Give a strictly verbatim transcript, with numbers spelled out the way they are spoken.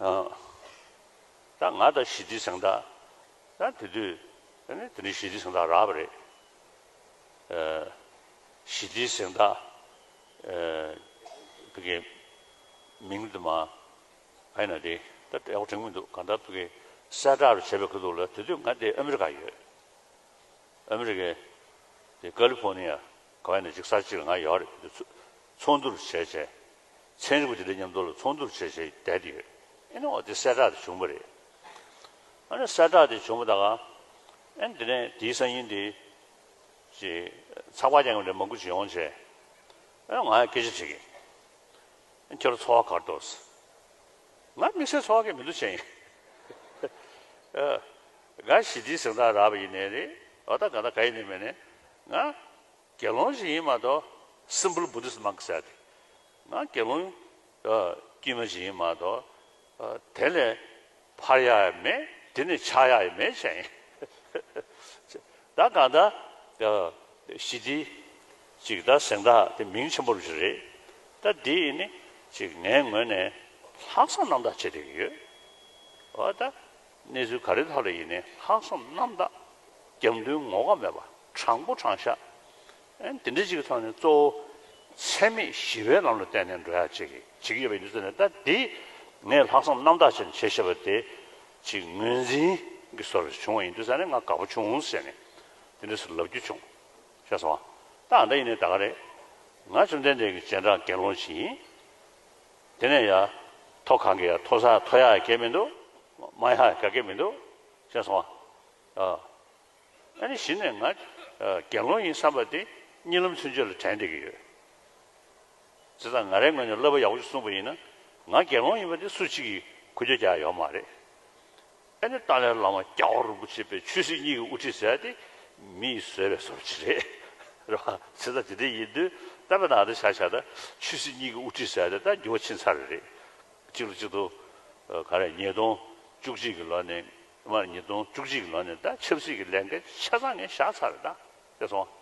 ཨ། ད་ང་དང་ཞི་བདེའི་གཟེངས་རྟགས། ད་དེ་དུས་ཨ་ནི་དེ་ནི་ཞི་བདེའི་གཟེངས་རྟགས་རག་པ་རེད། ཨ། ཞི་བདེའི་གཟེངས་རྟགས། ཨ། བི་གའི་མིང་དུ་མ་ཨ་ཡིན་ན་དེ་ད་ཨེ་བ་དྲན་མི་འདུག་གང་ལྟར་བི་གའི་གསལ་བསྒྲགས་རུ་བྱས་པའི་ཁུལ་དུ་ལ། དེ་དུས་ང་དེ་ཨ་མི་རི་ཀ་ཡོད། ཨ་མི་རི་ཀའི་དེ་ཀ་ལི་ཕོར་ནི་ཡ་ག་བ་ནས་ཅིག་ས་གཅིག་ལ་ང་ཡོད་རེད། དེ་ཚོ་ཚོགས་འདུར་བྱས་བྱས། ཚན་རིག་པ་དེ་འདྲ་མཉམ་དུ་ལ་ཚོགས་འདུར་བྱས་བྱས་བསྡད་དེ་ཡོད། ཨེ་ནི་འོ་དེ་གསལ་བསྒྲགས་དེ་བྱུང་བ་རེད། ཨ་ནི་གསལ་བསྒྲགས་དེ་བྱུང་བ་ད་ག་ཨེ་ནི་དེ་ནས་དེའི་སང་ཉིན་དེ་ཅིག་ཚགས་པར་རྒྱག་མཁན་འདྲ་མང་པོ་ཅིག་ཡོང་བྱས། ཨེ་ང་ཡ་སྐད་ཆ་དྲིས་ཀྱིན། ཁྱོད་ཚོར་བ་ག་རེ་འདུག་ང་དམིགས་བསལ་ཚོར་བ་གང་ཡང་མི་འདུག་བྱས་ཡིན། ཨ། ང་ཞི་བདེའི་གཟེངས་རྟགས་རག་པ་ཡིན་ནའི་རེད། འོ་ད་ག་ད་ག་ཡིན་ནའི་མིན་ནའི། ང་དགེ་སློང་ཞིག་ཡིན་མ་གཏོགས། simple Buddhist monk ཟེར་ཏེ། ང་དགེ་སློང་ཨ་དཀྱུས་མ་ཞིག་ཡིན་མ་གཏོགས། ཨ། དེ་ལས་འཕར་ཡག་ཡང་མེད། དེ་ནས་ཆག་ཡག་ཡང་མེད་བྱས་ཡིན། ད་གང་ལྟར་ཨ་ཞི་བདེ་ཅིག་ད་གཟེངས་རྟགས་དེ་མིང་ཆེན་པོ་ཞིག་རེད། ད་འདི་ཡིན་ནི་ཅིག་ངའི་ངོས་ནས་ལྷག་བསམ་རྣམ་དག་བྱེད་བསྡད་ཀྱི་ཡོད། འོ་ད་གནས་ཚུལ་ག་རེ་ཐོག་ལ་ཡིན་ནའི་ལྷག་བསམ་རྣམ་དག་རྒྱབ་མདུན་ངོ་དགའ་མེད་པ། དྲང་པོ་དྲང་བཞག་ཨེ་དེ་འདྲ་ཅིག་གི་ཐོག་ནས་གཙོ་བོ་འཚེ་མེད་ཞི་བའི་ལམ་ལ་བརྟེན་ནས་འགྲོ་ཡག་ཅིག་བྱེད་ཀྱི་ཡོད་པ་ཡིན་དུས་ཙང་ནས། ད་འདི་ངས་ལྷག་བསམ་རྣམ་དག་བྱས་ནས་བྱས་བཞག་པ་དེ་ཅིག་ངོས་འཛིན་གྱི་བཟོ་འདྲ་བྱུང་བ་ཡིན་དུས་ཙང་ནས་ང་དགའ་པོ་བྱུང་ཟེར་ནས་དེ་འདྲ་སེ་ལབ་རྒྱུ་བྱུང་། ཤེས་སོང་ང་། ད་ཨ་ད་ཡིན་ནའི་ད་ག་རེད། ང་བཅོམ་ལྡན་འདས་ཀྱི་རྗེས་འབྲང་དགེ་སློང་ཞིག་ཡིན། དེ་ནས་ཡ་མཐོ་གང་གི་ཡ་མཐོ་ས་མཐོ་ཡག་གང་ཡང་མི་འདུག་དམའ་ཡག་གང་ཡང་མི་འདུག་ཤེས་སོང་ང་། ཨ། ཨ་ནི་གཞི་ནས་ང་ཨ་དགེ་སློང་ཡིན་བསམ་པ་དེ་གཉིད་ལམ་ཚུན་ཆད་ལ་དྲན་བསྡད་ཀྱི་ཡོད། བྱས་ཙང་ང་རའི་ངོས་ནས་བསླབ་པ་ཡག་པོ་ཞིག་གསུངས་པ་ཡིན་ན། ང་དགེ་སློང་ཡིན་པ་དེ་སུ་གཅིག་གིས་འགུལ་སྐྱོད་རྒྱག་ཡག་ཡོད་མ་རེད། ཨ་ནི་ཏཱ་ལའི་བླ་མ་རྒྱལ་བ་རིན་པོ་ཆེ་པའི་ཆོས་སྲིད་གཉིས་ཀྱི་དབུ་ཁྲིད་ཟེར་ཡག་དེ་མི་ཡིས་བཟོས་པའི་བཟོ་འདྲ་ཅིག་རེད། རེད་པ། བྱས་ཙང་དེ་འདྲ་ཡིན་དུས་ད་དཔེར་ན་ད་ཆ་བཞག་ན་ཆོས་སྲིད་གཉིས་ཀྱི་དབུ་ཁྲིད་ཟེར་ཡག་དེ་ད་འགྱུར་བ་ཕྱིན་ཚར་རེད། གཅིག་ལ་གཅིག་ཏུ་ཨ་ག་རེ། ཉིས་སྟོང་བཅུ་གཅིག་གི་ལོ་ནས། མར་ཉིས་སྟོང་བཅུ་གཅིག་གི་ལོ་ནས་ད་ཆབ་སྲིད་ཀྱི་ལས་འགན་ཆ་ཚང་ངས་བཞག་ཚར་རེད་ད། ཤེས་སོང་